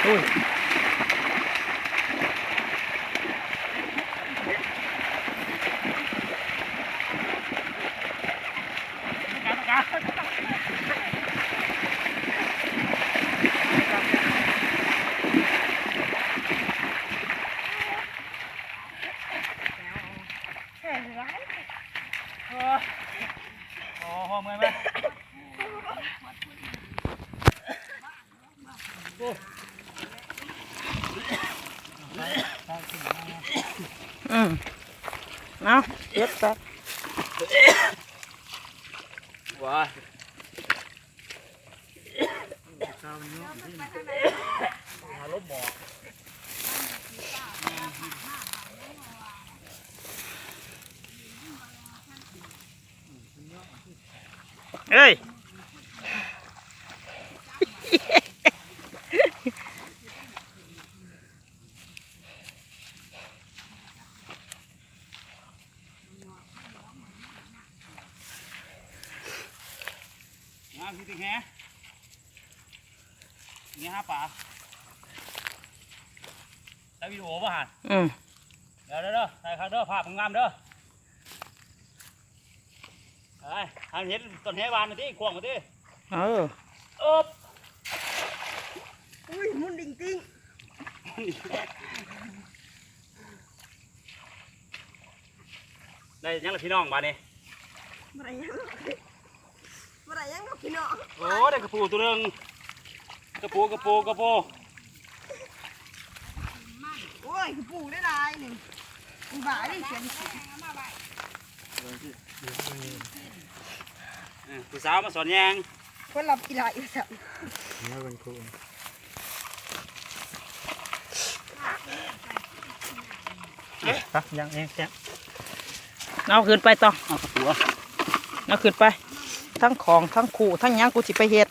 ໂອ້ຍ ໂອ້ ໂອ້ ເມື່ອຍໄໝ? ອືມ ເອົາ ເກັບໄປ ວ້າຍ ເອີຍ ງາມທີ່ຕິແຮ ນີ້ຫາປາ ຖ່າຍວິດີໂອບໍ່ຫັ້ນ? ອືມ ເດີ ເດີ ເດີ ຖ່າຍຄັກເດີ ພາບງາມເດີ ໄປ ໃຫ້ເຫັນຕົ້ນແຮບານນີ້ຕິ ກວ້າງຕິ ເອີ ອຶບ ອຸ້ຍ ໝຸນດິງຕິງ ໄດ້ຫຍັງລະພີ່ນ້ອງບາດນີ້? ບໍ່ໄດ້ຫຍັງ ບໍ່ໄດ້ຫຍັງດອກພີ່ນ້ອງ. ໂອ້ ໄດ້ກະປູໂຕໜຶ່ງ ກະປູ ກະປູ ກະປູ. ໂອ້ຍ ກະປູໄດ້ຫຼາຍນີ້ ມັນບາດນີ້ ຂຽນ ເອີ ຜູ້ສາວມາສອນຍ່າງ ຄົນລັບອີ່ຫຼ້າອີ່ສຳ ເອົາເບິ່ງຄູ່ ຮະ ຍັງ ຍັງ ຍັງ ເອົາຂຶ້ນໄປຕໍ່ ເອົາກະປູ ເອົາຂຶ້ນໄປ ທັງຂອງ ທັງຄູ່ ທັງຫຍັງ ກູຊິໄປເຮັດ.